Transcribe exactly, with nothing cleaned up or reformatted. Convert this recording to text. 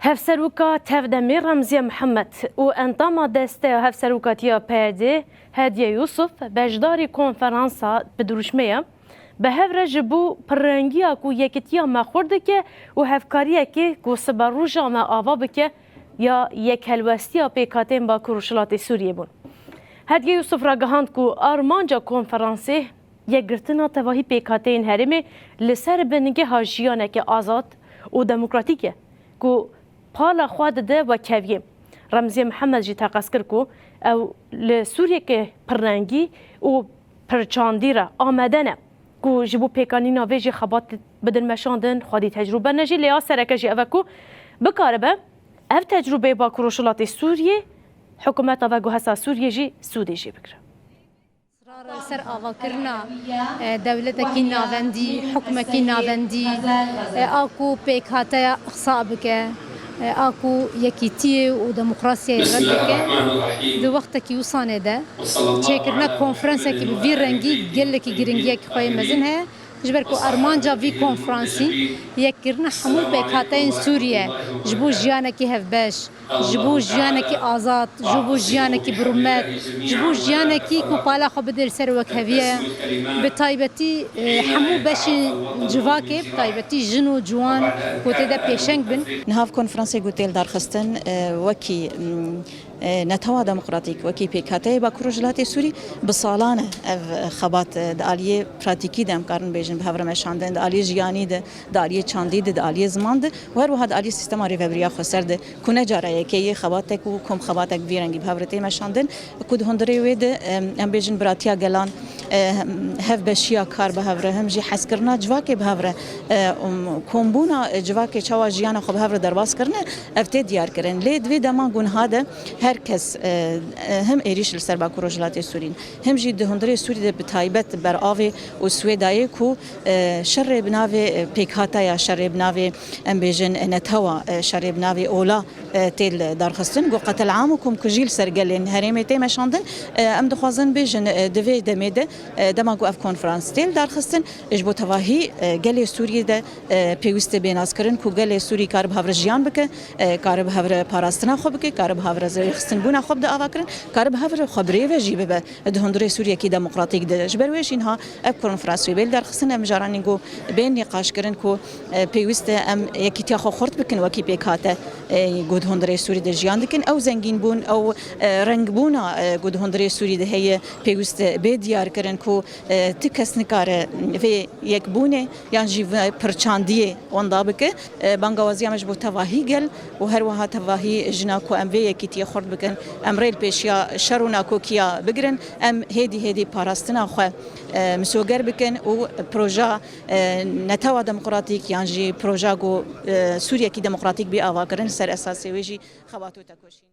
Hevseroka Tevdemê Remziye Mihemed û endama Desteya Hevserokatiya P Y D Hediye Yusuf beşdarî konferansa bi dirûşmê ye. Bi hev re ji bo pirrengiya ku yekitiya me xurt dike û hevkariyekê ku siberoja me ava bike ya yekhelwestiya pêkhateyên Bakur Rojhilatê Sûriyê bûn. Hediye Yusuf ragihand ku armanca konferansê yekgirtina tevahî pêkhateyên herêmê li ser bingeha jiyaneke azad û demokratîk e ku pala xwe dide wekheviyê. Remziye Mihemed jî teqez kir ku ew li Sûriyeke pirrengî û pirçandî re amade ne ku ji bo pêkanîna vê jî xebat bidin meşandin, xwedî tecrûbe ne jî, lê ya sereke jî ev e ku bikaribe ev tecrûbeyê Bakur Rojhilatê Sûriyê, hikûmeta veguhesa Sûriyê jî sûdê jê bigire. Israr li ser avakirina, e, dewletekî navendî, hikûmekî navendî, e, a ku pêkhateya ixsa bike, e, a ku yekîtiyê û demokrasiyayê red bike, di wextekî wisanê de çêkirina konferansekî bi vî rengî gelekî giringiyekî xwe yê mezin heye. Ji ber ku armanca vî konferansî yekkirina hemû pêkhateyên Sûriye ji bo jiyanekî hevbeş, ji bo jiyanekî azad, ji bo jiyanekî bi rûmet, ji bo jiyanekî ku pala xwe bide li ser wekheviye, bi taybetî, e, hemû beşên civakê, bi taybetî jin û ciwan ku tê de pêşeng bin. Niha ev konferansê ku tê li dar xistin, e, wekî, m, e, netewa demokratîk, wekî pêkhateyê Bakur Rojhilatê Sûrî bi salan e ev xebat, e, di aliyê pratîkî de em karin bêjin bi hev re meşandin, di aliyê jiyanî de, di aliyê çandî de, di aliyê ziman de û her wiha di aliyê sîstema rêvebiriya xweser de ku ne cara yekê yê xebatek û kom xebatek vî rengî bi hev re tê meşandin, ku di hundirê wê de, em, em bêjin biratiya gelan, e, hem hevbeşiya kar bi hev re, hem jî hezkirina civakê bi hev re, e, um, kombûna civakê çawa jiyana xwe bi hev re derbas kirine, ev tê diyar kirin. Lê di vê dema ku niha de her kes, e, e, hem êrîş li ser Bakur Rojhilatê Sûrî, hem jî di hundirê Sûrî de bi taybet beravê û Swêdayê ku, e, şerê bi navê, e, pêkhateya şerê bi navê, em bêjin, e, netewa, e, şerê bi navê ola, e, tê li darxistin. Ku qetelam û komkujî li ser gelên herêmê tê meşandin. E, em dixwazin bêjin, e, di vê demê de, e, dema ku ev konferans tê li darxistin, ji bo tevahî, e, gelê Sûriyê de, e, pêwîst e bê naskirin ku gelê Sûrî karibe hev re jiyan bike, e, karibe hev re parastina xwe bike, karibe hev re rêxistinbûna xwe bide avakirin, karibe hev re xwe bi rê ve jî bibe di hundirê Sûriyekî demokratîk de. Ji ber wê jî niha ev konferans wê bê li darxistin, em mijaranî ku bên nîqaşkirin ku, e, pêwîst e em yekîtiya xwe xurt bikin wekî pêkhate, e, ku di hundirê Sûrî de jiyan dikin. Ew zengînbûn, ew, e, rengbûna, e, ku di hundirê Sûrî de heye pêwîst e bê diyarkirin ku, e, ti kes nikare vê yekbûnê yan jî vê pirçandiyê wenda bike. E, bangawaziya me ji bo tevahî gel û her wiha tevahî jina ku em vê yekîtiyê xurt bikin, em rê li pêşiya şer û nakokiya bigirin, em hêdî hêdî parastina xwe, e, misoger bikin û proja, e, netewa demokratîk yan jî proja ku, e, Sûriyekî demokratîk bê avakirin li ser esasê wê jî xebat û tekoşîn.